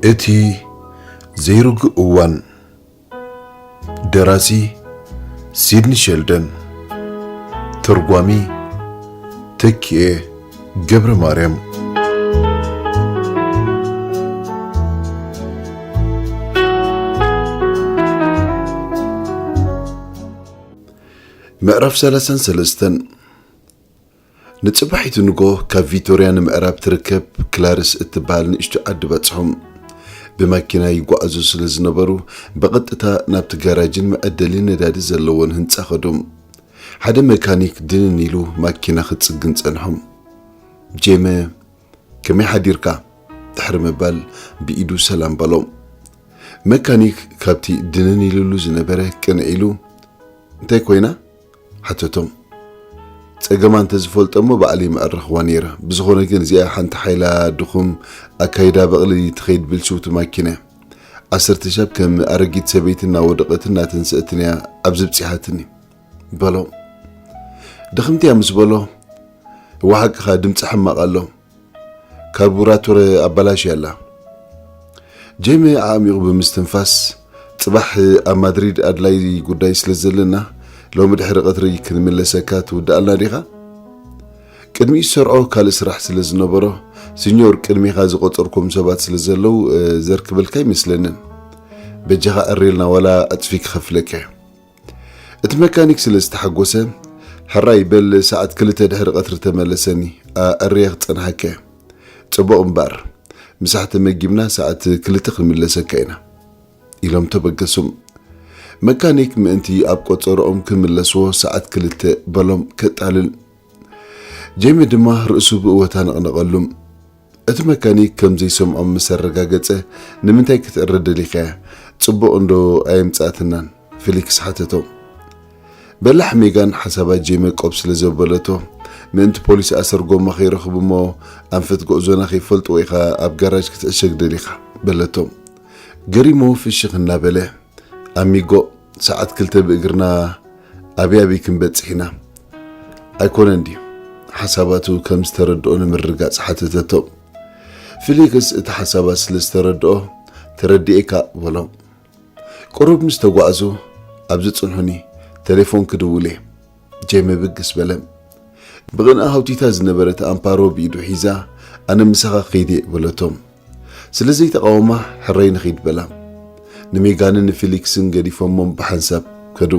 እቲ ዘይርጉእ እዋን። ደራሲ ሲድኒ ሸልደን። ተርጓሚ ተኪኤ ገብረ ማርያም። ምዕራፍ ሰላሳን ሰለስተን። ንጽባሒቱ ንጎ ካብ ቪቶርያ ንምዕራብ ትርከብ ክላርስ እትበሃል ንእሽቶ ዓዲ በጽሖም። ብማኪና ይጓዓዙ ስለ ዝነበሩ፣ ብቐጥታ ናብቲ ጋራጅን መዐደሊ ነዳዲ ዘለዎን ህንጻ ከዶም። ሓደ መካኒክ ድንን ኢሉ ማኪና ክጽግን ጸንሖም። "ጄመ፣ ከመይ ሓዲርካ?" ድሕሪ ምባል ብኢዱ ሰላም በሎም። መካኒክ ካብቲ ድንን ኢሉሉ ዝነበረ ቅንዕ ኢሉ፣ "እንታይ ኮይና?" ሓተቶም። "ጸገማ እንተ ዝፈልጦ እሞ ባዕለይ ምዕረኽዋ ነይረ። ብዝኾነ ግን እዚኣ ሓንቲ ሓይላ ድኹም ኣካይዳ በቕሊ ትኸይድ ብልሽውቲ ማኪና እያ። ዓሰርተ ሻብ ከም ኣረጊት ሰበይቲ እናወደቐትን እናተንስአትን እያ ኣብዚ ብጺሓትኒ" በሎ። "ድኽምቲ እያ" ምስ በሎ፣ "እወ ሓቅኻ ድምጺ ሕማቕ ኣሎ። ካርቡራቶር ኣባላሽያ ኣላ።" ጄሚ ኣዕሚቑ ብምስትንፋስ፣ "ጽባሕ ኣብ ማድሪድ ኣድላይ ጉዳይ ስለ ዘለና፣ ሎሚ ድሕሪ ቀትሪ ክንምለሰካ ትውድኣልና ዲኻ?" ቅድሚኡ ዝሰርዖ ካልእ ስራሕ ስለ ዝነበሮ፣ "ሲኞር፣ ቅድሜኻ ዝቖጸርኩም ሰባት ስለ ዘለዉ፣ እ፣ ዘርክበልካ ኣይመስለንን። በጃኻ ዕሬልና ዋላ ዕጽፊ ክኸፍለካ እየ።" እቲ መካኒክ ስለ ዝተሓጎሰ፣ "ሕራይ በል፣ ሰዓት ክልተ ድሕሪ ቀትሪ ተመለሰኒ፣ ኣዕርየ ክጸንሓካ እየ። ጽቡቕ እምበኣር፣ ምሳሕ ተመጊብና ሰዓት ክልተ ክንምለሰካ ኢና" ኢሎም ተበገሶም። መካኒክ ምእንቲ ኣብ ቆጸሮኦም ክምለስዎ ሰዓት ክልተ በሎም ከጣልል። ጄሚ ድማ ርእሱ ብእወታ ነቕነቐሉ። እቲ መካኒክ ከም ዘይሰምዖም ምስ ኣረጋገጸ፣ "ንምንታይ ክትእረ ደሊኻያ? ጽቡቕ እንዶ ኣየምጽኣትናን?" ፊሊክስ ሓተቶ። በላሕ ሜጋን ሓሳባት ጄሚ ቆብ ስለ ዘበለቶ፣ "ምእንቲ ፖሊስ ኣሰርጎማ ከይረኽቡ እሞ ኣንፈት ጉዕዞና ከይፈልጥዎ ኢኻ ኣብ ጋራጅ ክትዕሸግ ደሊኻ?" በለቶ። ገሪሙ ፍሽኽ እናበለ፣ "ኣሚጎ፣ ሰዓት ክልተ ብእግርና ኣበይ ኣበይ ክንበጽሕ ኢና?" "ኣይኮነን ድዩ?" ሓሳባቱ ከም ዝተረድኦ ንምርጋጽ ሓተተቶ። ፊሊክስ እቲ ሓሳባት ስለ ዝተረድኦ፣ "ተረዲኤካ" በሎ። ቁሩብ ምስ ተጓዕዙ፣ "ኣብዚ ጽንሑኒ፣ ቴሌፎን ክድውል እየ።" ጄሚ ብግስ በለ። ብቕንኢ ሃውቲታ ዝነበረት ኣምፓሮ ብኢዱ ሒዛ፣ "ኣነ ምሳኻ ክኸይድ እየ" በለቶ። ስለ ዘይተቓወማ፣ "ሕራይ ንኺድ" በላ። ንሜጋንን ንፊሊክስን ገዲፎሞም ብሓንሳብ ከዱ።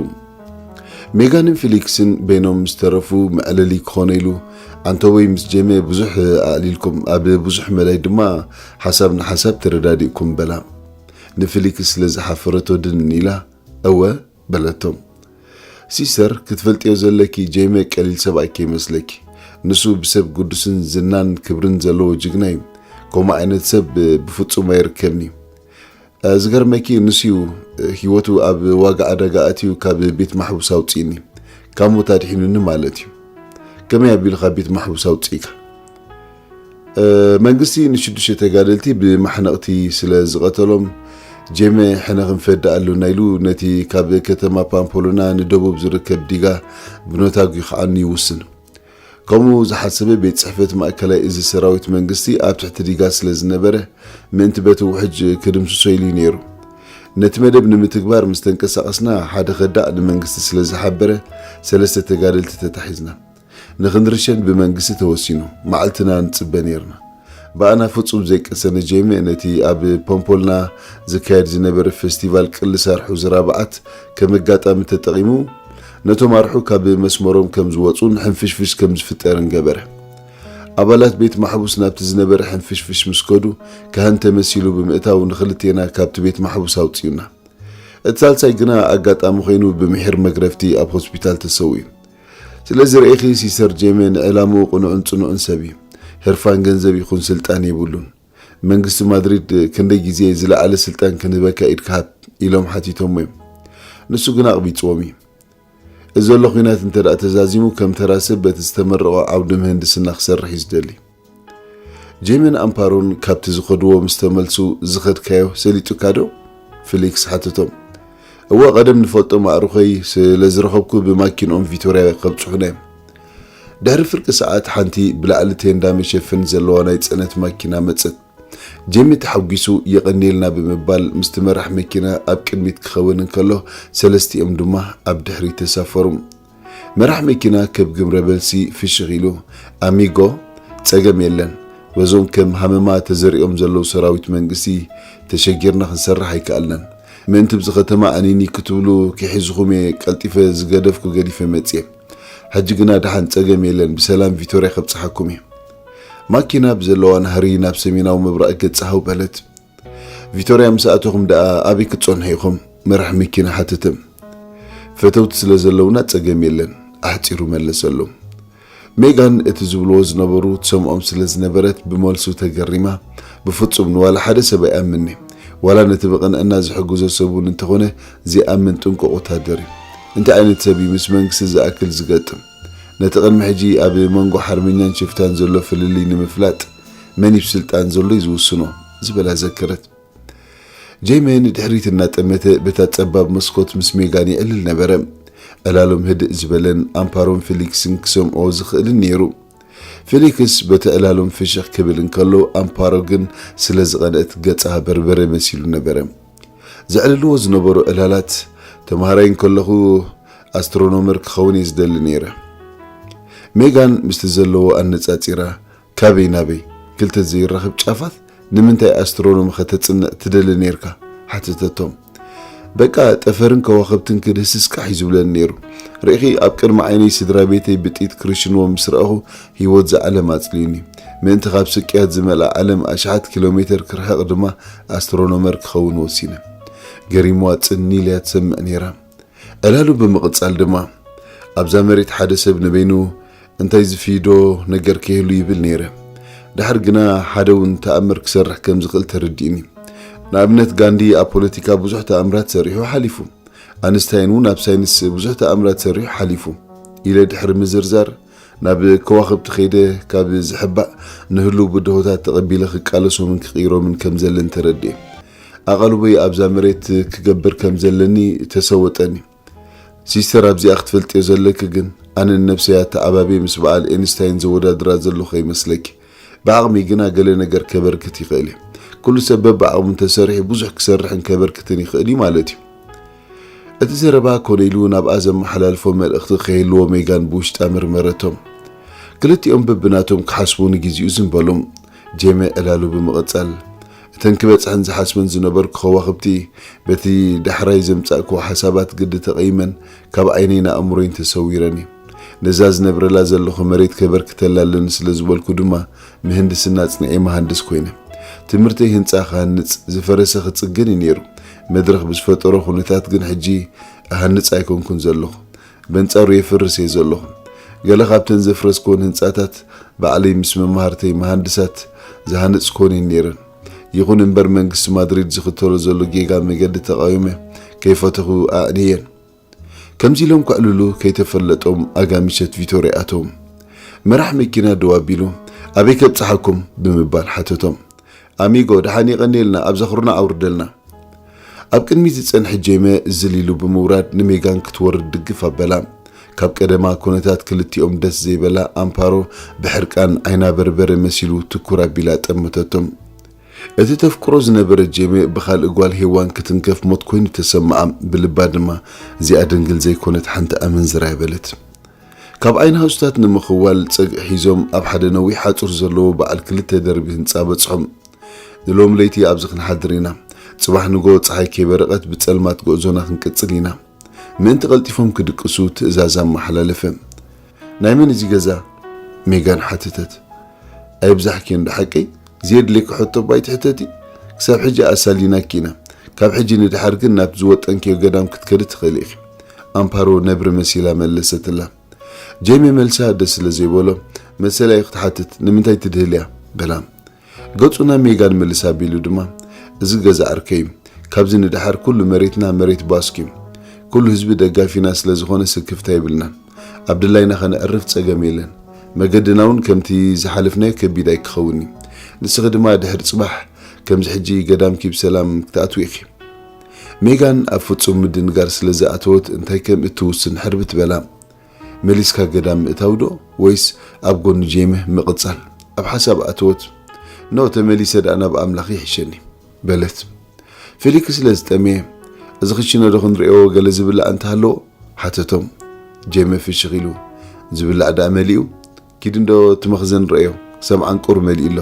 ሜጋንን ፊሊክስን በይኖም ምስ ተረፉ፣ መዕለሊ ክኾኖ ኢሉ፣ "ኣንተወይ ምስ ጄሚ ብዙሕ ኣዕሊልኩም፣ ኣብ ብዙሕ መዳይ ድማ ሓሳብ ንሓሳብ ተረዳዲእኩም" በላ። ንፊሊክስ ስለ ዝሓፈረቶ ድንን ኢላ፣ "እወ" በለቶ። "ሲስተር፣ ክትፈልጥዮ ዘለኪ፣ ጄሚ ቀሊል ሰብኣይ ከይመስለኪ። ንሱ ብሰብ ግዱስን ዝናን ክብርን ዘለዎ ጅግና እዩ። ከምኡ ዓይነት ሰብ ብፍጹም ኣይርከብን እዩ። ዝገርመኪ፣ ንሱ እዩ ህይወቱ ኣብ ዋጋ ዕዳጋ ኣትዩ ካብ ቤት ማሕቡስ ኣውጺእኒ። ካብ ሞት ኣድሒኑኒ ማለት እዩ። ከመይ ኣቢሉ ካብ ቤት ማሕቡስ ኣውጺእካ?" እ፣ መንግስቲ ንሽዱሽተ ተጋደልቲ ብማሕነቕቲ ስለ ዝቐተሎም፣ "ጄሚ ሕነ ክንፈዲ ኣሎና" ኢሉ ነቲ ካብ ከተማ ፓምፖሎና ንደቡብ ዝርከብ ዲጋ ብኖታጉ ክዓኑ ይውስን። ከምኡ ዝሓሰበ ቤት ጽሕፈት ማእከላይ እዚ ሰራዊት መንግስቲ ኣብ ትሕቲ ዲጋ ስለ ዝነበረ፣ ምእንቲ በቲ ውሕጅ ክድምስሶ ኢሉ እዩ ነይሩ። ነቲ መደብ ንምትግባር ምስ ተንቀሳቐስና፣ ሓደ ከዳዕ ንመንግስቲ ስለ ዝሓበረ፣ ሰለስተ ተጋደልቲ ተታሒዝና። ንኽንርሸን ብመንግስቲ ተወሲኑ፣ መዓልትና ንጽበ ኔርና። ብኣና ፍጹም ዘይቀሰነ ጄሚ ነቲ ኣብ ፖምፖልና ዝካየድ ዝነበረ ፌስቲቫል ቅልስ ኣርሑ ዝራብዓት ከም ኣጋጣሚ ተጠቒሙ፣ ነቶም ኣርሑ ካብ መስመሮም ከም ዝወጹን ሕንፍሽፍሽ ከም ዝፍጠርን ገበረ። ኣባላት ቤት ማሕቡስ ናብቲ ዝነበረ ሕንፍሽፍሽ ምስ ከዱ፣ ካህን ተመሲሉ ብምእታው ንኽልቴና ካብቲ ቤት ማሕቡስ ኣውጺኡና። እቲ ሳልሳይ ግና ኣጋጣሚ ኮይኑ ብምሒር መግረፍቲ ኣብ ሆስፒታል ተሰዊኡ። ስለዚ ርኢኺ፣ ሲስተር ጄሚ ንዕላምኡ ቅኑዕን ጽኑዕን ሰብ እዩ። ህርፋን ገንዘብ ይኹን ስልጣን የብሉን። መንግስቲ ማድሪድ "ክንደይ ግዜ ዝለዓለ ስልጣን ክንህበካ ኢድካ ሃብ?" ኢሎም ሓቲቶሞ እዮም። ንሱ ግና ኣቕቢጽዎም እዩ። እዚ ዘሎ ኲናት እንተ ደኣ ተዛዚሙ፣ ከም ተራ ሰብ በቲ ዝተመረቖ ዓውዲ ምህንድስና ክሰርሕ እዩ ዝደሊ። ጄሚን ኣምፓሮን ካብቲ ዝኸድዎ ምስ ተመልሱ፣ "ዝኸድካዮ ሰሊጡካ ዶ?" ፊሊክስ ሓተቶም። "እወ፣ ቀደም ንፈልጦም ኣዕሩኸይ ስለ ዝረኸብኩ፣ ብማኪንኦም ቪቶርያ ከብጽሑና እዮም።" ድሕሪ ፍርቂ ሰዓት፣ ሓንቲ ብላዕሊ ቴንዳ መሸፈኒ ዘለዋ ናይ ጽዕነት ማኪና መጸት። ጄሚ ተሓጒሱ የቐንየልና ብምባል ምስቲ መራሕ መኪና ኣብ ቅድሚት ክኸውን እንከሎ፣ ሰለስቲኦም ድማ ኣብ ድሕሪት ተሳፈሩ። መራሕ መኪና ከብ ግብረ መልሲ ፍሽኽ ኢሉ፣ ኣሚጎ፣ ጸገም የለን። በዞም ከም ሃመማ ተዘሪኦም ዘለዉ ሰራዊት መንግስቲ ተሸጊርና ክንሰርሕ ኣይከኣልናን። ምእንቲ ብዚ ከተማ ኣኒኒ ክትብሉ ክሒዝኹም እየ ቀልጢፈ ዝገደፍኩ ገዲፈ መጽየ። ሕጂ ግና ደሓን ጸገም የለን፣ ብሰላም ቪቶርያ ከብጽሓኩም እየ። ማኪና ብዘለዋ ናህሪ ናብ ሰሜናዊ ምብራቕ ገጻ ሃው በለት። ቪቶርያ ምስ ኣተኹም ደኣ ኣበይ ክትጸንሑ ኢኹም? መራሕ መኪና ሓተተ። ፈተውቲ ስለ ዘለውና ጸገም የለን፣ ኣሕጺሩ መለሰሉ። ሜጋን እቲ ዝብልዎ ዝነበሩ ትሰምዖም ስለ ዝነበረት ብመልሱ ተገሪማ፣ ብፍጹም ንዋላ ሓደ ሰብ ኣይኣምንኒ። ዋላ ነቲ ብቕንዕና ዝሕግዞ ሰብ እውን እንተኾነ ዘይኣምን ጥንቁቕ ወታደር እዩ። እንታይ ዓይነት ሰብ እዩ ምስ መንግስቲ ዝኣክል ዝገጥም? ነቲ ቅድሚ ሕጂ ኣብ መንጎ ሓርበኛን ሽፍታን ዘሎ ፍልልይ ንምፍላጥ መን እዩ ስልጣን ዘሎ እዩ ዝውስኖ ዝበላ ዘከረት። ጄመ ንድሕሪት እናጠመተ በታ ጸባብ መስኮት ምስ ሜጋን ይዕልል ነበረ። ዕላሎም ህድእ ዝበለን ኣምፓሮን ፊሊክስን ክሰምዖ ዝኽእልን ነይሩ። ፊሊክስ በቲ ዕላሎም ፍሽኽ ክብል እንከሎ ኣምፓሮ ግን ስለ ዝቐንአት ገጻ በርበረ መሲሉ ነበረ። ዘዕልልዎ ዝነበሩ ዕላላት ተምሃራይ እንከለኹ ኣስትሮኖመር ክኸውን እየ ዝደሊ ነይረ። ሜጋን ምስቲ ዘለዎ ኣነጻጺራ ካበይ ናበይ ክልተ ዘይራኸብ ጫፋት ንምንታይ ኣስትሮኖሚ ከተጽንዕ ትደሊ ነይርካ? ሓተተቶም። በቃ ጠፈርን ከዋኽብትን ክድህስስ ቃሕ እዩ ዝብለኒ ነይሩ። ርኢኺ ኣብ ቅድሚ ዓይነይ ስድራ ቤተይ ብጥይት ክርሽንዎም ምስ ረኣኹ ህይወት ዝዓለም ኣጽልዩኒ። ምእንቲ ካብ ስቅያት ዝመልኣ ዓለም ኣሽሓት ኪሎ ሜተር ክርሕቕ ድማ ኣስትሮኖመር ክኸውን ወሲነ። ገሪምዋ ጽን ኢላ እያ ትሰምዕ ነይራ። ዕላሉ ብምቕጻል ድማ ኣብዛ መሬት ሓደ ሰብ ንበይኑ እንታይ ዝፍይዶ ነገር ከይህሉ ይብል ነይረ። ድሓር ግና ሓደ እውን ተኣምር ክሰርሕ ከም ዝኽእል ተረዲእኒ። ንኣብነት ጋንዲ ኣብ ፖለቲካ ብዙሕ ተኣምራት ሰሪሑ ሓሊፉ። ኣንስታይን እውን ኣብ ሳይንስ ብዙሕ ተኣምራት ሰሪሑ ሓሊፉ ኢለ ድሕሪ ምዝርዛር ናብ ከዋኽብቲ ከይደ ካብ ዝሕባእ ንህልው ብድሆታት ተቐቢለ ክቃለሶምን ክቕይሮምን ከም ዘለን ተረዲኤ። ኣቓልቦይ ኣብዛ መሬት ክገብር ከም ዘለኒ ተሰወጠኒ። ሲስተር ኣብዚኣ ክትፈልጥዮ ዘለኪ ግን ኣነ ንነብሰይ ኣተዓባብየ ምስ በዓል ኤንስታይን ዘወዳድራ ዘለኹ ከይመስለኪ። ብዓቕመይ ግና ገለ ነገር ከበርክት ይኽእል እየ። ኩሉ ሰብ በብዓቕሙ እንተሰሪሑ ብዙሕ ክሰርሕን ከበርክትን ይኽእል እዩ ማለት እዩ። እቲ ዘረባ ኮነ ኢሉ ናብኣ ዘመሓላልፎ መልእኽቲ ከይህልዎ ሜጋን ብውሽጣ መርመረቶም። ክልቲኦም በብናቶም ክሓስቡ ንግዜኡ ዝም በሉ። ጄመ ዕላሉ ብምቕጻል፣ እተን ክበጽሐን ዝሓስበን ዝነበርኩ ከዋኽብቲ በቲ ዳሕራይ ዘምጻእክዎ ሓሳባት ግዲ ተቐይመን ካብ ዓይነይን ኣእምሮይን ተሰዊረን እየን። ነዛ ዝነብረላ ዘለኹ መሬት ከበርክተላ ኣለኒ ስለ ዝበልኩ ድማ ምህንድስና ኣጽኒዐ መሃንድስ ኮይነ። ትምህርተይ ህንጻ ክሃንጽ፣ ዝፈረሰ ክጽግን እዩ ነይሩ። መድረኽ ብዝፈጠሮ ኩነታት ግን ሕጂ እሃንጽ ኣይኮንኩን ዘለኹ። በንጻሩ የፍርስ እየ ዘለኹ። ገለ ካብተን ዘፍረስክወን ህንጻታት ባዕለይ ምስ መማህርተይ መሃንድሳት ዝሃነጽክወን እየን ነይረን። ይኹን እምበር መንግስቲ ማድሪድ ዝኽተሎ ዘሎ ጌጋ መገዲ ተቓዊመ ከይፈተኹ ኣዕንየን። ከምዚ ኢሎም ከዕልሉ ከይተፈለጦም ኣጋ ምሸት ቪቶርያ ኣተዉ። መራሕ መኪና ደው ኣቢሉ ኣበይ ከብጽሓኩም ብምባል ሓተቶም። ኣሚጎ ደሓን የቐንየልና ኣብዛ ኹርና ኣውርደልና። ኣብ ቅድሚ ዝጸንሐ ጄመ ዝል ኢሉ ብምውራድ ንሜጋን ክትወርድ ድግፍ ኣበላ። ካብ ቀደማ ኩነታት ክልቲኦም ደስ ዘይበላ ኣምፓሮ ብሕርቃን ዓይና በርበረ መሲሉ ትኩር ኣቢላ ጠመተቶም። እቲ ተፍቅሮ ዝነበረ ጄመ ብኻልእ ጓል ሄዋን ክትንከፍ ሞት ኮይኑ ተሰምዓ፣ ብልባ ድማ እዚኣ ድንግል ዘይኮነት ሓንቲ ኣመንዝራ እያ በለት። ካብ ዓይኒ ሃሱታት ንምኽዋል ጸግዒ ሒዞም ኣብ ሓደ ነዊሕ ሓጹር ዘለዎ በዓል ክልተ ደርቢ ህንጻ በጽሖም። ንሎም ለይቲ ኣብዚ ክንሓድር ኢና። ጽባሕ ንጎ ጸሓይ ከይበረቐት ብጸልማት ጉዕዞና ክንቅጽል ኢና። ምእንቲ ቀልጢፎም ክድቅሱ ትእዛዝ ኣመሓላለፈ። ናይ መን እዚ ገዛ? ሜጋን ሓተተት። ኣይብዛሕክዮን ዶ ሓቀይ? ዘየድልየኪ ሕቶ እባ ኣይትሕተቲ። ክሳብ ሕጂ ኣሳሊናኪ ኢና። ካብ ሕጂ ንድሓር ግን ናብ ዝወጠንክዮ ገዳም ክትከዲ ትኽእሊ ኢኺ። ኣምፓሮ ነብሪ መሲላ መለሰትላ። ጄሚ መልሳ ደስ ስለ ዘይበሎ፣ መሰላዩ ክትሓትት ንምንታይ ትድህልያ? በላ። ገጹ ናብ ሜጋን ምልስ ኣቢሉ ድማ፣ እዚ ገዛ ዓርከይ እዩ። ካብዚ ንድሓር ኩሉ መሬትና መሬት ባስክ እዩ። ኩሉ ህዝቢ ደጋፊና ስለ ዝኾነ ስክፍታ የብልናን። ኣብ ድላይና ከነዕርፍ ጸገም የለን። መገድና እውን ከምቲ ዝሓለፍናዮ ከቢድ ኣይክኸውን እዩ። ንስኺ ድማ ድሕሪ ጽባሕ ከምዚ ሕጂ ገዳምኪ ብሰላም ክትኣትዊ ኢኺ። ሜጋን ኣብ ፍጹም ምድንጋር ስለ ዝኣተወት እንታይ ከም እትውስን ሕርብት በላ። መሊስካ ገዳም ምእታው ዶ ወይስ ኣብ ጎኒ ጄሚ ምቕጻል? ኣብ ሓሳብ ኣተወት። ኖ፣ ተመሊሰ ደኣ ናብ ኣምላኽ ይሕሸኒ በለት። ፊሊክስ ስለ ዝጠመየ፣ እዚ ክሽነ ዶ ክንርእዮ ገለ ዝብላዕ እንተሃለዎ? ሓተቶም። ጄመ ፍሽኽ ኢሉ፣ ዝብላዕ ደኣ መሊኡ? ኪድ እንዶ እቲ መኽዘን ረእዮ፣ ክሳብ ዓንቁር መሊኡ ኣሎ።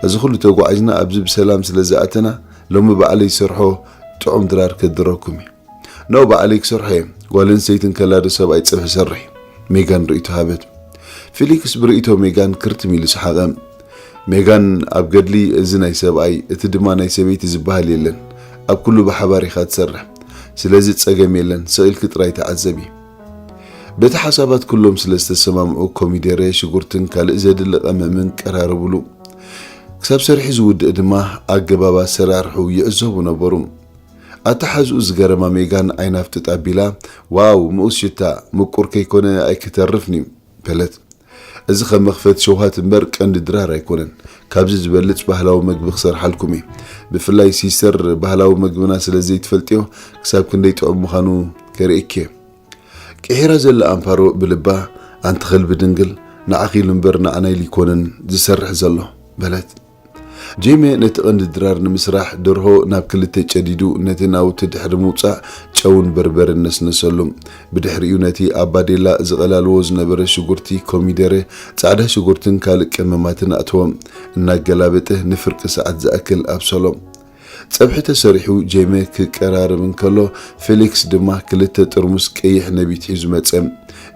እዚ ኩሉ ተጓዒዝና ኣብዚ ብሰላም ስለ ዝኣተና፣ ሎሚ ባዕለይ ዝሰርሖ ጥዑም ድራር ከድረኩም እየ። ኖ፣ ባዕለይ ክሰርሖ እየ። ጓል ኣንስተይቲ እንከላ ዶ ሰብኣይ ጸብሒ ሰርሕ? ሜጋን ርእይቶ ሃበት። ፊሊክስ ብርእይቶ ሜጋን ክርትም ኢሉ ሰሓቐ። ሜጋን ኣብ ገድሊ እዚ ናይ ሰብኣይ፣ እቲ ድማ ናይ ሰበይቲ ዝበሃል የለን። ኣብ ኩሉ ብሓባር ኢኻ ትሰርሕ። ስለዚ ጸገም የለን፣ ስቕ ኢልኪ ጥራይ ተዓዘቢ። በቲ ሓሳባት ኩሎም ስለ ዝተሰማምዑ ኮሚደረ፣ ሽጉርትን ካልእ ዘድሊ ቀመምን ቀራረብሉ። ክሳብ ሰሪሑ ዝውድእ ድማ ኣገባብ ኣሰራርሑ ይዕዘቡ ነበሩ። ኣተሓዝኡ ዝገረማ ሜጋን ዓይና ፍጥጥ ኣቢላ፣ "ዋው፣ ምኡዝ ሽታ፣ ምቁር ከይኮነ ኣይክተርፍን'ዩ" በለት። እዚ ከም መኽፈቲ ሸውሃት እምበር ቀንዲ ድራር ኣይኮነን። ካብዚ ዝበልጽ ባህላዊ መግቢ ክሰርሓልኩም እየ። ብፍላይ ሲስተር ባህላዊ መግብና ስለ ዘይትፈልጥዮ ክሳብ ክንደይ ጥዑም ምዃኑ ከርእየኪ እየ። ቅሒራ ዘላ ኣምፓሮ ብልባ፣ "ኣንቲ ከልቢ ድንግል፣ ንዓኺ ኢሉ እምበር ንዓና ኢሉ ኣይኮነን ዝሰርሕ ዘሎ" በለት። ጄሜ ነቲ ቀንዲ ድራር ንምስራሕ ደርሆ ናብ ክልተ ጨዲዱ ነቲ ናውቲ ድሕሪ ምውጻእ ጨውን በርበርን ነስነሰሉ። ብድሕሪኡ ነቲ ኣብ ባዴላ ዝቐላልዎ ዝነበረ ሽጉርቲ፣ ኮሚደረ፣ ጻዕዳ ሽጉርትን ካልእ ቀመማትን ኣእተዎ። እናገላበጠ ንፍርቂ ሰዓት ዝኣክል ኣብሰሎ። ጸብሒ ተሰሪሑ ጄሜ ክቀራረብ እንከሎ፣ ፌሊክስ ድማ ክልተ ጥርሙስ ቀይሕ ነቢት ሒዙ መጸ።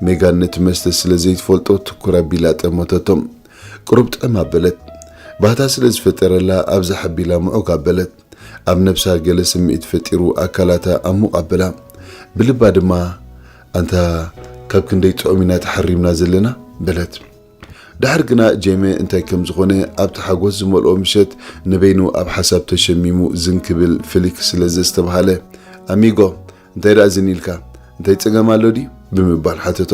ሜጋን ነቲ መስተ ስለ ዘይትፈልጦ ትኩር ኣቢላ ጠመተቶ። ቁሩብ ጥዕም ኣበለት። ባህታ ስለ ዝፈጠረላ ኣብዛ ሓቢላ ምዑግ ኣበለት። ኣብ ነብሳ ገለ ስምዒት ፈጢሩ ኣካላታ ኣሙቕ ኣበላ። ብልባ ድማ፣ "ኣንታ ካብ ክንደይ ጥዑም ኢና ተሓሪምና ዘለና?" በለት። ደሓር ግና ጄሜ እንታይ ከም ዝኾነ ኣብቲ ሓጎስ ዝመልኦ ምሸት ንበይኑ ኣብ ሓሳብ ተሸሚሙ ዝን ክብል ፊሊክስ ስለ ዘስተብሃለ፣ "ኣሚጎ፣ እንታይ ደኣ ዝን ኢልካ? እንታይ ጸገም ኣሎ ድዩ?" ብምባል ሓተቶ።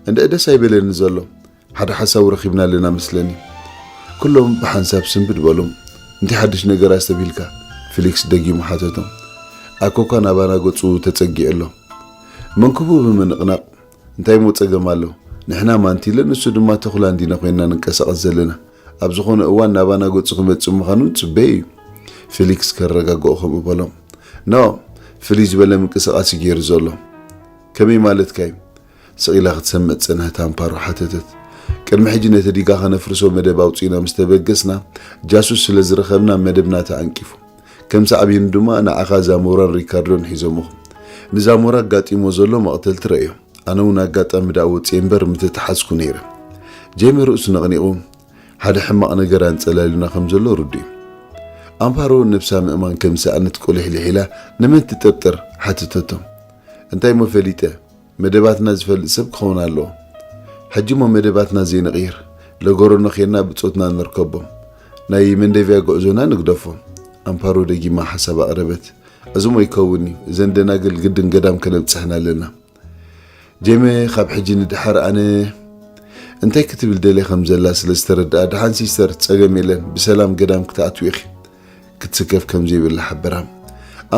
"እንድዒ ደስ ኣይበለኒ ዘሎ። ሓደ ሓሳቡ ረኺብና ኣለና መስለኒ።" ኩሎም ብሓንሳብ ስንብድ በሉ። "እንታይ ሓድሽ ነገር ኣስተብሂልካ?" ፊሊክስ ደጊሙ ሓተቶም። ኣኮኳ ናባና ገጹ ተጸጊዑ ኣሎ። መንኩቡ ብምንቕናቕ፣ "እንታይ እሞ ጸገም ኣሎ? ንሕና ማንቲለ፣ ንሱ ድማ ተኹላ እንዲና ኮይንና ንንቀሳቐስ ዘለና። ኣብ ዝኾነ እዋን ናባና ገጹ ክመጽእ ምዃኑ ጽበይ እዩ።" ፊሊክስ ከረጋግኦ ከምኡ በሎ። "ኖ፣ ፍልይ ዝበለ ምንቅስቓስ እዩ ገይሩ ዘሎ።" "ከመይ ማለትካ እዩ?" ስቕ ኢላ ክትሰምዕ ዝጸንሐት ኣምፓሮ ሓተተት። "ቅድሚ ሕጂ ነቲ ዲጋ ከነፍርሶ መደብ ኣውጺእና ምስ ተበገስና፣ ጃሱስ ስለ ዝረኸብና መደብና ተዓንቂፉ። ከም ሳዕቤኑ ድማ ንዓኻ ዛሞራን ሪካርዶን ሒዞምኹም። ንዛሞራ ኣጋጢሞ ዘሎ መቕተልቲ ረእዮ። ኣነ እውን ኣጋጣሚ ደኣ ወጺኤ እምበር ምተተሓዝኩ ነይረ።" ጄሚ ርእሱ ነቕኒቑ፣ "ሓደ ሕማቕ ነገር ኣንጸላልዩና ከም ዘሎ ርዱእ እዩ።" ኣምፓሮ ነብሳ ምእማን ከም ዝሰኣነት ቁሊሕሊሕ ኢላ፣ "ንመን ትጥርጥር?" ሓተተቶ። "እንታይ እሞ ፈሊጠ? መደባትና ዝፈልጥ ሰብ ክኸውን ኣለዎ። ሕጂ እሞ መደባትና ዘይንቕይር፣ ለጎረኖ ኬድና ብጾትና ንርከቦ። ናይ መንደቪያ ጉዕዞና ንግደፎ።" ኣምፓሮ ደጊማ ሓሳብ ኣቕረበት። "እዚ እሞ ይከውን እዩ። እዘን ደናግል ግድን ገዳም ከነብጽሐን ኣለና።" ጄሜ ካብ ሕጂ ንድሓር ኣነ እንታይ ክትብል ደልያ ከም ዘላ ስለ ዝተረድኣ፣ "ደሓን ሲስተር፣ ጸገም የለን፣ ብሰላም ገዳም ክትኣትዊ ኢኺ፣ ክትስከፍ ከም ዘይብላ ሓበራ።"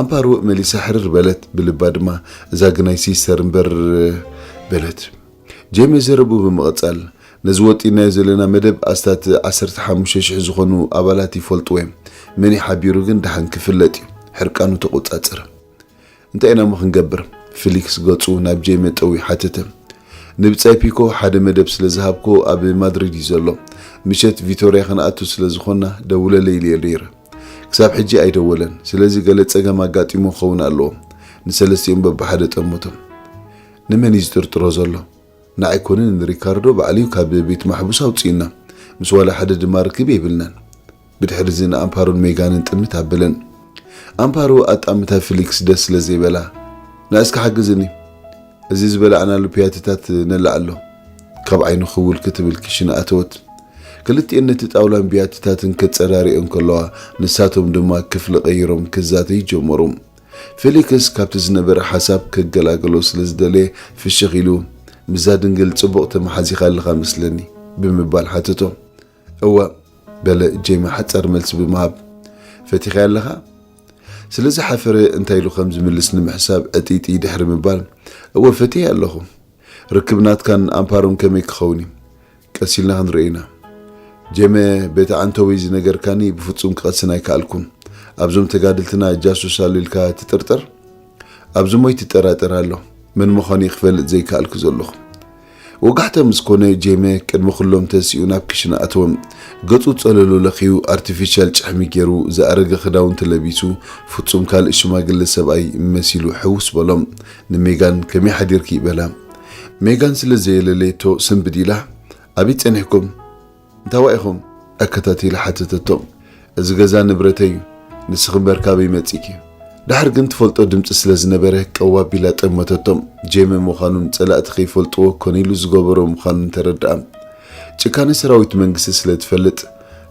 ኣምፓሮ መሊሳ ሕርር በለት፣ ብልባ ድማ፣ "እዛ ግናይ ሲስተር እምበር" በለት። ጄሜ ዘረቡ ብምቕጻል፣ "ነዚ ወጢናዮ ዘለና መደብ ኣስታት ዓሰርተ ሓሙሽተ ሽሕ ዝኾኑ ኣባላት ይፈልጥዎ እዮም። መን ይሓቢሩ ግን ደሓን ክፍለጥ እዩ። ሕርቃኑ ተቖጻጸረ።" "እንታይ ኢና እሞ ክንገብር?" ፊሊክስ ገጹ ናብ ጄሜ ጠውዩ ሓተተ። "ንብጻይ ፒኮ ሓደ መደብ ስለ ዝሃብኮ ኣብ ማድሪድ እዩ ዘሎ። ምሸት ቪቶርያ ክንኣቱ ስለ ዝኾንና ደውለለይ ኢለዮ ነይረ። ክሳብ ሕጂ ኣይደወለን። ስለዚ ገለ ጸገም ኣጋጢሙ ክኸውን ኣለዎ።" ንሰለስቲኦም በብሓደ ጠመቶም። "ንመን እዩ ዝጥርጥሮ ዘሎ? ንዓይ ኮነ ንሪካርዶ ባዕሉ እዩ ካብ ቤት ማሕቡስ ኣውጺኡና። ምስ ዋላ ሓደ ድማ ርክብ የብልናን።" ብድሕሪ እዚ ንኣምፓሮን ሜጋንን ጥምት ኣበለን። ኣምፓሮ ኣጣምታ ፊሊክስ ደስ ስለ ዘይበላ፣ "ንዓ እስከ ሓግዝኒ፣ እዚ ዝበላዕናሉ ፒያትታት ነላዕሎ።" ካብ ዓይኑ ክውል ክትብል ክሽነ ኣተወት። ክልቲኤን ነቲ ጣውላን ቢያትታትን ከጸራርዮ እንከለዋ፣ ንሳቶም ድማ ክፍሊ ቀይሮም ክዛተዩ ጀመሩ። ፌሊክስ ካብቲ ዝነበረ ሓሳብ ከገላግሎ ስለ ዝደለየ ፍሽኽ ኢሉ፣ "ምስዛ ድንግል ጽቡቕ ተመሓዚኻ ኣለኻ መስለኒ?" ብምባል ሓተቶ። "እወ" በለ ጄሚ ሓጻር መልሲ ብምሃብ። "ፈቲኻያ ኣለኻ?" ስለ ዝሓፈረ እንታይ ኢሉ ከም ዝምልስ ንምሕሳብ ዕጥይጥይ ድሕሪ ምባል፣ "እወ ፈትየ ኣለኹ። ርክብ ናትካን ኣምፓሮን ከመይ ክኸውን እዩ? ቀስ ኢልና ክንርኢ ኢና። ጀመ፣ በቲ ዓንተወይ ዝነገርካኒ ብፍጹም ክቐስን ኣይከኣልኩን። ኣብዞም ተጋድልትና ጃሱስ ኣሎ ኢልካ ትጥርጥር? ኣብዚ ሞይ ትጠራጠር ኣሎ። መን ምዃኑ ክፈልጥ ዘይከኣልኩ ዘለኹ። ወጋሕታ ምስ ኮነ ጄመ ቅድሚ ኩሎም ተሲኡ ናብ ክሽነ ኣተወ። ገጹ ጸለሉ ለኽዩ ኣርቲፊሻል ጭሕሚ ገይሩ ዝኣረገ ክዳውንቲ ለቢሱ ፍጹም ካልእ ሽማግለ ሰብኣይ መሲሉ ሕውስ በሎም። ንሜጋን ከመይ ሓዲርኪ በላ። ሜጋን ስለ ዘየለለየቶ ስንብድ ኢላ ኣበይ ጸኒሕኩም? እንታዋይ ኢኹም? ኣከታቲላ ሓተተቶም። እዚ ገዛ ንብረተይ እዩ፣ ንስኺ እምበር ካበይ መጺእኪ? ድሓር ግን ትፈልጦ ድምጺ ስለ ዝነበረ ቀው ኣቢላ ጠመተቶም። ጄመ ምዃኑን ጸላእቲ ከይፈልጥዎ ኮነ ኢሉ ዝገበሮ ምዃኑን ተረድኣ። ጭካነ ሰራዊት መንግስቲ ስለ ትፈልጥ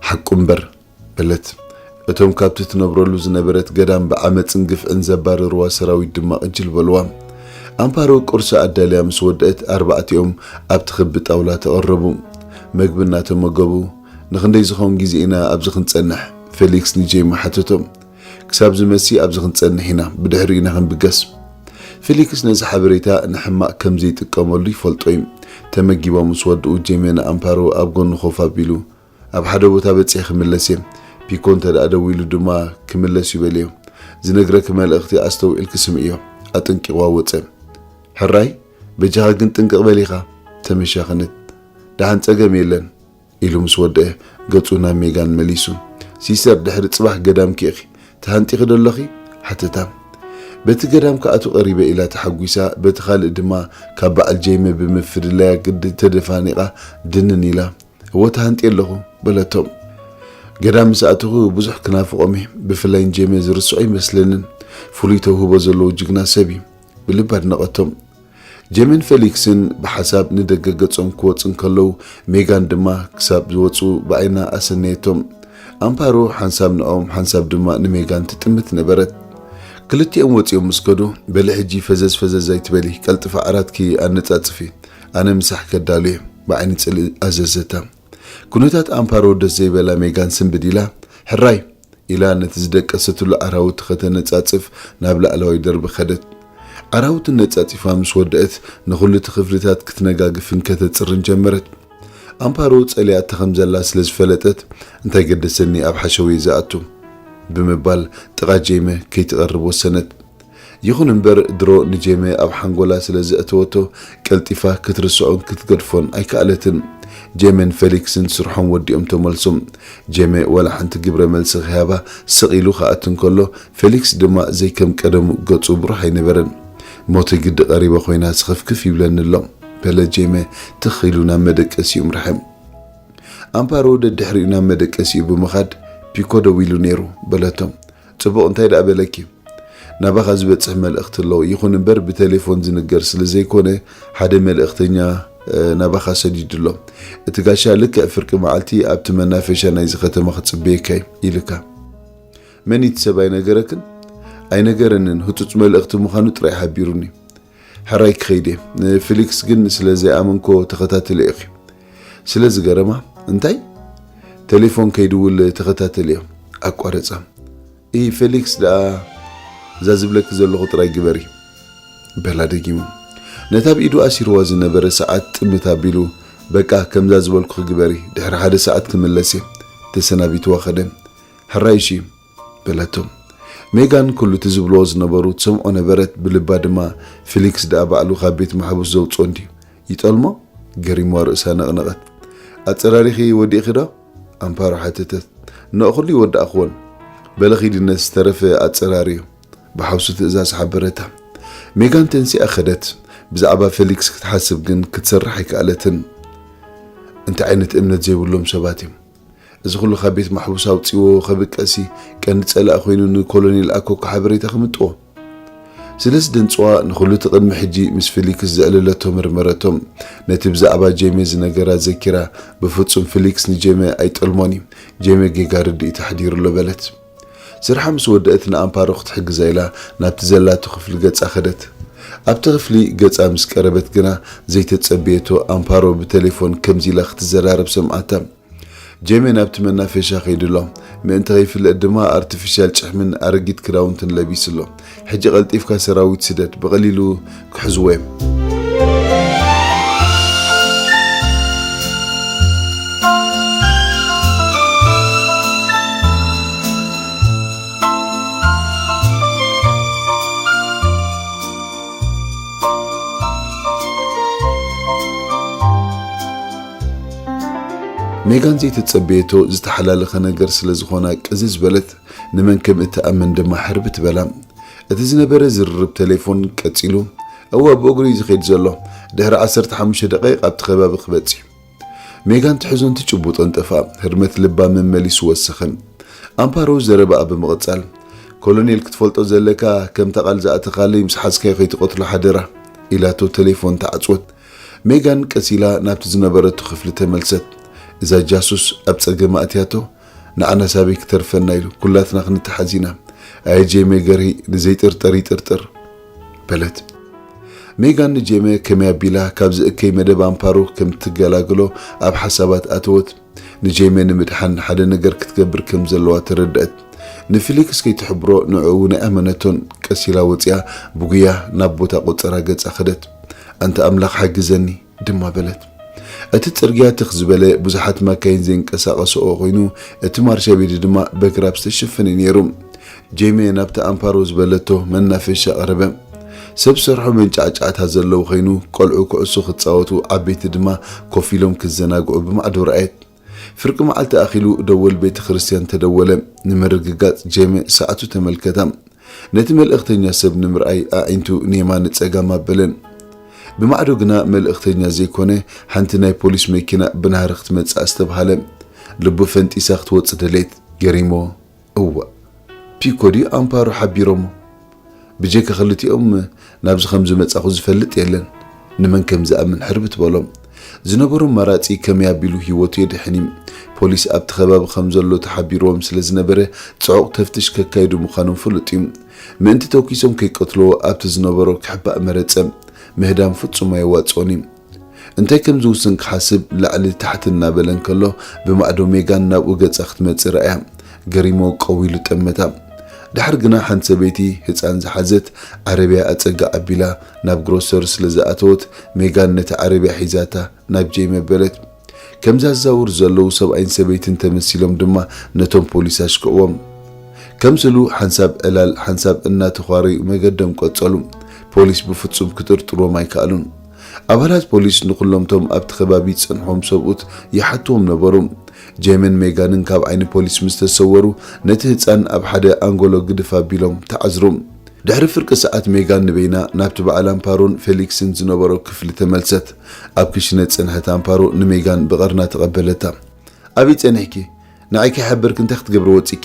ሓቁ እምበር በለት። እቶም ካብቲ ትነብረሉ ዝነበረት ገዳም ብዓመጽን ግፍዕን ዘባረርዋ ሰራዊት ድማ ቅጅል በልዋ። ኣምፓሮ ቁርሲ ኣዳልያ ምስ ወደአት ኣርባዕቲኦም ኣብቲ ክቢ ጣውላ ተቐረቡ። መግቢ እናተመገቡ፣ ንኽንደይ ዝኸውን ግዜ ኢና ኣብዚ ክንጸንሕ? ፌሊክስ ንጄማ ሓተቶ። ክሳብ ዝመሲ ኣብዚ ክንጸንሕ ኢና፣ ብድሕሪኡ ኢና ክንብገስ። ፌሊክስ ነዚ ሓበሬታ ንሕማቕ ከም ዘይጥቀመሉ ይፈልጦ እዩ። ተመጊቦም ምስ ወድኡ ጄመ ንኣምፓሮ ኣብ ጎኑ ኮፍ ኣቢሉ፣ ኣብ ሓደ ቦታ በጺሐ ክምለስ እየ። ፒኮ እንተ ደኣ ደዊሉ ድማ ክምለስ እዩ በልዮ። ዝነግረኪ መልእኽቲ ኣስተውዒልኪ ስምዕዮ። ኣጠንቂቕዋ ወጸ። ሕራይ፣ በጃኻ ግን ጥንቅቕ በል ኢኻ። ተመሻኽነት። ደሓን ጸገም የለን። ኢሉ ምስ ወደአ ገጹ ናብ ሜጋን መሊሱ። ሲስተር፣ ድሕሪ ጽባሕ ገዳምኪ ኢኺ። ተሃንጢኺ ዶ ኣለኺ? ሓተታ። በቲ ገዳም ክኣቱ ቀሪበ ኢላ ተሓጒሳ፣ በቲ ካልእ ድማ ካብ በዓል ጄመ ብምፍልላያ ግዲ ተደፋኒቓ ድንን ኢላ። እወ ተሃንጥየ ኣለኹ በለቶም። ገዳም ምስ ኣተኹ ብዙሕ ክናፍቖም እየ። ብፍላይ ንጄመ ዝርስዖ ኣይመስለንን። ፍሉይ ተውህቦ ዘለዎ ጅግና ሰብ እዩ። ብልቢ ኣድነቐቶም። ጄመን ፌሊክስን ብሓሳብ ንደገ ገጾም ክወጹ እንከለዉ፣ ሜጋን ድማ ክሳብ ዝወጹ ብዓይና ኣሰነየቶም። ኣምፓሮ ሓንሳብ ንዕኦም ሓንሳብ ድማ ንሜጋን ትጥምት ነበረት። ክልቲኦም ወጺኦም ምስ ከዱ፣ በሊ ሕጂ ፈዘዝ ፈዘዝ ኣይትበሊ፣ ቀልጥፋ ዓራትኪ ኣነጻጽፊ፣ ኣነ ምሳሕ ከዳሉ እየ፣ ብዓይኒ ጽልኢ ኣዘዘታ። ኩነታት ኣምፓሮ ደስ ዘይበላ ሜጋን ስንብድ ኢላ፣ ሕራይ! ኢላ ነቲ ዝደቀሰትሉ ዓራውቲ ከተነጻጽፍ ናብ ላዕለዋይ ደርቢ ከደት። ዓራውቲ ነጻጺፋ ምስ ወደአት ንኹሉ እቲ ክፍልታት ክትነጋግፍን ከተጽርን ጀመረት። ኣምፓሮ ጸሊኣታ ከም ዘላ ስለ ዝፈለጠት፣ "እንታይ ገደሰኒ ኣብ ሓሸውየ ዝኣቱ?" ብምባል ጥቓ ጄመ ከይትቐርብ ወሰነት። ይኹን እምበር ድሮ ንጄመ ኣብ ሓንጎላ ስለ ዘእተወቶ ቀልጢፋ ክትርስዖን ክትገድፎን ኣይከኣለትን። ጄመን ፌሊክስን ስርሖም ወዲኦም ተመልሶም። ጄመ ዋላ ሓንቲ ግብረ መልሲ ክህባ ስቕ ኢሉ ክኣቱ እንከሎ ፌሊክስ ድማ ዘይከም ቀደሙ ገጹ ብሩህ ኣይነበረን። "ሞተይ ግዲ ቀሪበ ኮይና ስኽፍክፍ ይብለኒ ኣሎ" በለ ጄመ ትኽ ኢሉ ናብ መደቀሲኡ ምርሐ። ኣምፓሮ ደድሕሪኡ ናብ መደቀሲኡ ብምኻድ "ፒኮ ደዊሉ ነይሩ" በለቶ። "ጽቡቕ፣ እንታይ ደኣ በለኪ?" "ናባኻ ዝበጽሕ መልእኽቲ ኣለዎ፣ ይኹን እምበር ብቴሌፎን ዝንገር ስለ ዘይኮነ ሓደ መልእኽተኛ፣ እ፣ ናባኻ ሰዲዱ ኣሎ። እቲ ጋሻ ልክዕ ፍርቂ መዓልቲ ኣብቲ መናፈሻ ናይዚ ከተማ ክጽበየካ እዩ ኢልካ። መን እቲ ሰብ ኣይነገረክን?" "ኣይነገረንን፣ ህጹጽ መልእኽቲ ምዃኑ ጥራይ ሓቢሩኒ። ሕራይ ክኸይድ እየ። ንፊሊክስ ግን ስለ ዘይኣመንኮ ተኸታተለ ኢኺ?" ስለ ዝገረማ፣ "እንታይ?" "ቴሌፎን ከይድውል ተኸታተልዮ" ኣቋረጻ። "እይ ፌሊክስ ደኣ እዛ ዝብለኪ ዘለኹ ጥራይ ግበሪ" በላ ደጊሙ። ነታ ብኢዱ ኣሲርዋ ዝነበረ ሰዓት ጥምት ኣቢሉ፣ "በቃ ከምዛ ዝበልኩኺ ግበሪ፣ ድሕሪ ሓደ ሰዓት ክምለስ እየ" ተሰናቢትዋ ኸደ። "ሕራይ እሺ" በለቶ። ሜጋን ኩሉ እቲ ዝብልዎ ዝነበሩ ትሰምዖ ነበረት፣ ብልባ ድማ፣ "ፊሊክስ ደኣ ባዕሉ ካብ ቤት ማሕቡስ ዘውጽኦ እንድዩ፣ ይጠልሞ?" ገሪምዋ ርእሳ ነቕነቐት። "ኣጸራሪኺ ወዲእኺ ዶ?" ኣምፓሮ ሓተተት። "ንኦ ኩሉ ይወዳእክዎን። በለ ኺዲ ነቲ ዝተረፈ ኣጸራርዮ" ብሓውሲ ትእዛዝ ሓበረታ። ሜጋን ተንሲኣ ኸደት። ብዛዕባ ፌሊክስ ክትሓስብ ግን ክትሰርሕ ኣይከኣለትን። እንታይ ዓይነት እምነት ዘይብሎም ሰባት እዮም። እዚ ኩሉ ካብ ቤት ማሕቡስ ኣውጺዎ ከብቀሲ ቀንዲ ጸላኢ ኮይኑ ንኮሎኔል ኣኮካ ሓበሬታ ከምጥዎ። ስለ ዝደንጽዋ ንኹሉ እቲ ቅድሚ ሕጂ ምስ ፊሊክስ ዘዕለለቶ መርመረቶም። ነቲ ብዛዕባ ጄሜ ዝነገራ ዘኪራ፣ ብፍጹም ፊሊክስ ንጄሜ ኣይጠልሞን እዩ። ጄሜ ጌጋ ርድኢት ኣሕዲሩሎ በለት። ስርሓ ምስ ወደአት ንኣምፓሮ ክትሕግዛ ኢላ ናብቲ ዘላቶ ክፍሊ ገጻ ከደት። ኣብቲ ክፍሊ ገጻ ምስ ቀረበት ግና ዘይተጸበየቶ ኣምፓሮ ብቴሌፎን ከምዚ ኢላ ክትዘራረብ ሰምዓታ። ጄሜ ናብቲ መናፈሻ ከይዱ ኣሎ። ምእንቲ ከይፍለጥ ድማ ኣርቲፊሻል ጭሕምን ኣረጊት ክዳውንትን ለቢሱ ኣሎ። ሕጂ ቀልጢፍካ ሰራዊት ስደድ፣ ብቐሊሉ ክሕዝዎ እዮም። ሜጋን ዘይተጸበየቶ ዝተሓላለኸ ነገር ስለ ዝኾና ቅዝዝ በለት፣ ንመን ከም እትኣምን ድማ ሕርብት በላ። እቲ ዝነበረ ዝርርብ ቴሌፎን ቀጺሉ፣ እወ፣ ብእግሩ እዩ ዝኸይድ ዘሎ። ድሕሪ ዓሰርተ ሓሙሽተ ደቂቕ ኣብቲ ከባቢ ክበጽሕ እዩ። ሜጋን ትሕዞን ትጭቡጦን ጠፍኣ። ህርመት ልባ መመሊሱ ወሰኸ። ኣምፓሮ ዘረባኣ ብምቕጻል፣ ኮሎኔል ክትፈልጦ ዘለካ፣ ከምታ ቃል ዝኣተኻለይ ምስ ሓዝካዮ ከይትቐትሎ ሓደራ፣ ኢላቶ ቴሌፎን ተዓጽወት። ሜጋን ቀስ ኢላ ናብቲ ዝነበረቶ ክፍሊ ተመልሰት። እዛ ጃሱስ ኣብ ጸገም ኣእትያቶ፣ ንዓና ሳበይ ክተርፈና ኢሉ፣ ኩላትና ክንተሓዝ ኢና። ኣየ ጄሜ ገርሂ፣ ንዘይጥርጠር ይጥርጥር፣ በለት። ሜጋን ንጄሜ ከመይ ኣቢላ ካብዚ እከይ መደብ ኣምፓሮ ከም ትገላግሎ ኣብ ሓሳባት ኣተወት። ንጄሜ ንምድሓን ሓደ ነገር ክትገብር ከም ዘለዋ ተረድአት። ንፊሊክስ ከይትሕብሮ ንዕኡ እውን ኣይኣመነቶን። ቀስ ኢላ ወፂኣ ብጉያ ናብ ቦታ ቆጸራ ገጻ ከደት። ኣንታ ኣምላኽ ሓግዘኒ ድማ በለት። እቲ ጽርግያ ትኽ ዝበለ ብዙሓት ማካይን ዘይንቀሳቐስኦ ኮይኑ፣ እቲ ማርሻ ቤት ድማ በግራብ ዝተሸፈነ ነይሩ። ጄሜ ናብቲ ኣምፓሮ ዝበለቶ መናፈሻ ቀረበ። ሰብ ሰርሖ መንጫዕጫዕታ ዘለዎ ኮይኑ፣ ቆልዑ ኩዕሶ ክጻወቱ፣ ዓበይቲ ድማ ኮፍ ኢሎም ክዘናግዑ ብማዕዶ ረኣየት። ፍርቂ መዓልቲ ኣኺሉ ደወል ቤተ ክርስቲያን ተደወለ። ንምርግጋጽ ጄሜ ሰዓቱ ተመልከታ። ነቲ መልእኽተኛ ሰብ ንምርኣይ ኣዒንቱ ንየማን ንጸጋም ኣበለን። ብማዕዶ ግና መልእኽተኛ ዘይኮነ፣ ሓንቲ ናይ ፖሊስ መኪና ብናህሪ ክትመጽእ ኣስተብሃለ። ልቡ ፈንጢሳ ክትወጽእ ደለየት። ገሪሞ፣ እዋእ፣ ፒኮ ድዩ ኣምፓሮ ሓቢሮሞ? ብጀካ ክልቲኦም ናብዚ ከም ዝመጻኹ ዝፈልጥ የለን። ንመን ከም ዝኣምን ሕርብት በሎም። ዝነበሮ ኣማራጺ ከመይ ኣቢሉ ህይወቱ የድሕን እዩ። ፖሊስ ኣብቲ ከባቢ ከም ዘሎ ተሓቢርዎም ስለ ዝነበረ፣ ጽዑቕ ተፍትሽ ከካይዱ ምዃኖም ፍሉጥ እዩ። ምእንቲ ተኲሶም ከይቀትልዎ ኣብቲ ዝነበሮ ክሕባእ መረጸ። ምህዳም ፍጹም ኣየዋጽኦን እዩ። እንታይ ከም ዝውስን ክሓስብ ላዕሊ ታሕቲ እናበለ እንከሎ፣ ብማዕዶ ሜጋን ናብኡ ገጻ ክትመጽእ ረኣያ። ገሪሞ ቀው ኢሉ ጠመታ። ድሓር ግና ሓንቲ ሰበይቲ ህጻን ዝሓዘት ዓረብያ ኣጸጋ ኣቢላ ናብ ግሮሰሪ ስለ ዝኣተወት፣ ሜጋን ነቲ ዓረብያ ሒዛታ ናብ ጄሚ ኣበለት። ከም ዘዛውሩ ዘለዉ ሰብኣይን ሰበይትን ተመሲሎም ድማ ነቶም ፖሊስ ኣሽክዕዎም። ከም ስሉ ሓንሳብ ዕላል ሓንሳብ እናተዃረዩ መገዶም ቀጸሉ። ፖሊስ ብፍጹም ክጥርጥርዎም ኣይከኣሉን። ኣባላት ፖሊስ ንኹሎምቶም ኣብቲ ከባቢ ዝጸንሖም ሰብኡት ይሓትዎም ነበሩ። ጄምን ሜጋንን ካብ ዓይኒ ፖሊስ ምስ ተሰወሩ፣ ነቲ ህጻን ኣብ ሓደ ኣንጎሎ ግድፍ ኣቢሎም ተዓዝሩ። ድሕሪ ፍርቂ ሰዓት ሜጋን ንበይና ናብቲ በዓል ኣምፓሮን ፌሊክስን ዝነበሮ ክፍሊ ተመልሰት። ኣብ ክሽነ ዝጸንሐት ኣምፓሮ ንሜጋን ብቐርና ተቐበለታ። ኣበይ ጸኒሕኪ? ንዓይ ከይሓበርኪ እንታይ ክትገብሪ ወጺኪ?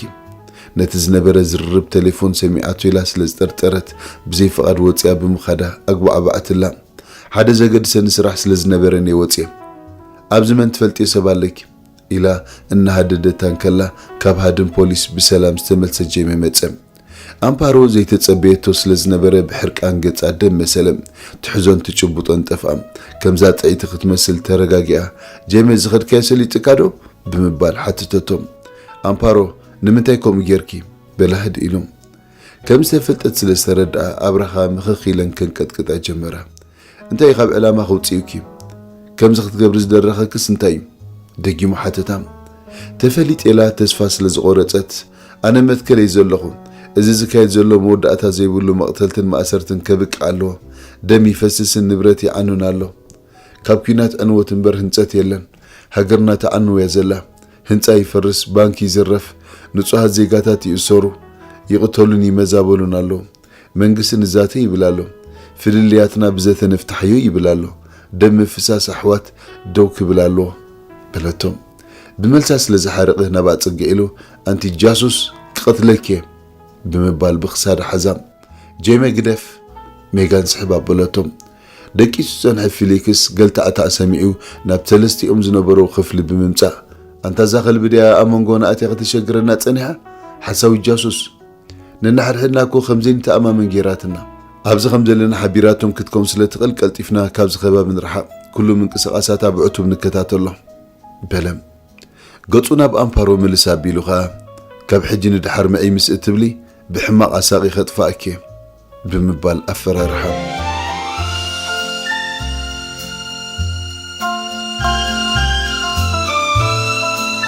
ነቲ ዝነበረ ዝርርብ ቴሌፎን ሰሚዓቶ ኢላ ስለ ዝጠርጠረት ብዘይ ፍቓድ ወጺኣ ብምኻዳ ኣጉባዕባዕትላ። ሓደ ዘገድሰኒ ስራሕ ስለ ዝነበረኒ እየ ወጺኤ። ኣብዚ መን ትፈልጥዮ ሰብ ኣለኪ? ኢላ እናሃደደታ እንከላ ካብ ሃድን ፖሊስ ብሰላም ዝተመልሰ ጄሚ መጸ። ኣምፓሮ ዘይተጸበየቶ ስለ ዝነበረ ብሕርቃን ገጻ ደም መሰለ። ትሕዞን ትጭብጦን ጠፍኣ። ከምዛ ጥዕይቲ ክትመስል ተረጋጊኣ፣ ጄሚ ዝኸድካዮ ሰሊጥካ ዶ? ብምባል ሓተተቶ። ኣምፓሮ፣ ንምንታይ ከምኡ ጌርኪ? በላ ህድእ ኢሉ። ከም ዝተፈልጠት ስለ ዝተረድኣ ኣብራኻ ምኽኽ ኢለን ከንቀጥቅጣ ጀመራ። እንታይ እዩ ካብ ዕላማ ከውጽኡኪ? ከምዚ ክትገብሪ ዝደረኸክስ እንታይ እዩ? ደጊሙ ሓተታ። ተፈሊጥ ኢላ ተስፋ ስለ ዝቖረጸት፣ ኣነ መትከል እየ ዘለኹ። እዚ ዝካየድ ዘሎ መወዳእታ ዘይብሉ መቕተልትን ማእሰርትን ከብቅዕ ኣለዎ። ደም ይፈስስን ንብረት ይዓኑን ኣሎ። ካብ ኲናት ዕንወት እምበር ህንጸት የለን። ሃገርና ትዓኑ እያ ዘላ። ህንጻ ይፈርስ፣ ባንክ ይዝረፍ፣ ንጹሃት ዜጋታት ይእሰሩ፣ ይቕተሉን ይመዛበሉን ኣለዉ። መንግስቲ ንዛተ ይብል ኣሎ። ፍልልያትና ብዘተ ንፍታሕዮ ይብል ኣሎ። ደም ምፍሳስ ኣሕዋት ደው ክብል ኣለዎ፣ በለቶ። ብመልሳ ስለ ዝሓረቐ ናብኣ ጽግዕ ኢሉ፣ ኣንቲ ጃሱስ፣ ክቐትለኪ እየ፣ ብምባል ብኽሳዳ ሓዛ። ጄሚ ግደፍ፣ ሜጋን ስሕብ ኣበለቶ። ደቂሱ ዝጸንሐ ፊሊክስ ገልታዕታዕ ሰሚዑ ናብ ሰለስቲኦም ዝነበሩ ክፍሊ ብምምጻእ፣ ኣንታ እዛ ከልቢ ድያ ኣብ መንጎና ኣትያ ከተሸግረና ጸኒሓ? ሓሳዊ ጃሱስ! ነንሓድሕድና እኮ ከም ዘይንተኣማመን ጌራትና። ኣብዚ ከም ዘለና ሓቢራቶም ክትከውን ስለ ትኽእል ቀልጢፍና ካብዚ ከባቢ ንርሓቕ። ኩሉ ምንቅስቓሳታ ብዕቱብ ንከታተሎ፣ በለ። ገጹ ናብ ኣምፓሮ ምልስ ኣቢሉ ኸኣ፣ ካብ ሕጂ ንደሓር ምዕይ ምስ እትብሊ፣ ብሕማቕ ኣሳቒ ከጥፍኣኪ እየ፣ ብምባል ኣፈራርሓ።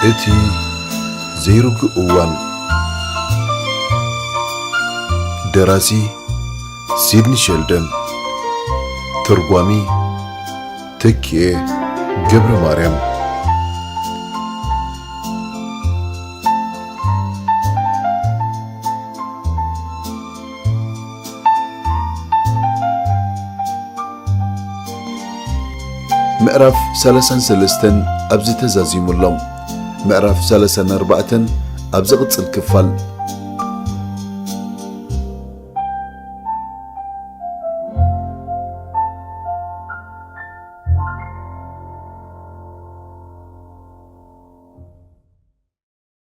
እቲ ዘይርጉእ እዋን። ደራሲ ሲድኒ ሸልደን። ተርጓሚ ተኪኤ ገብረ ማርያም። ምዕራፍ ሰላሳን ሰለስተን ኣብዚ ተዛዚሙ ኣሎ። ምዕራፍ ሰላሳን ኣርባዕተን ኣብ ዝቕጽል ክፋል።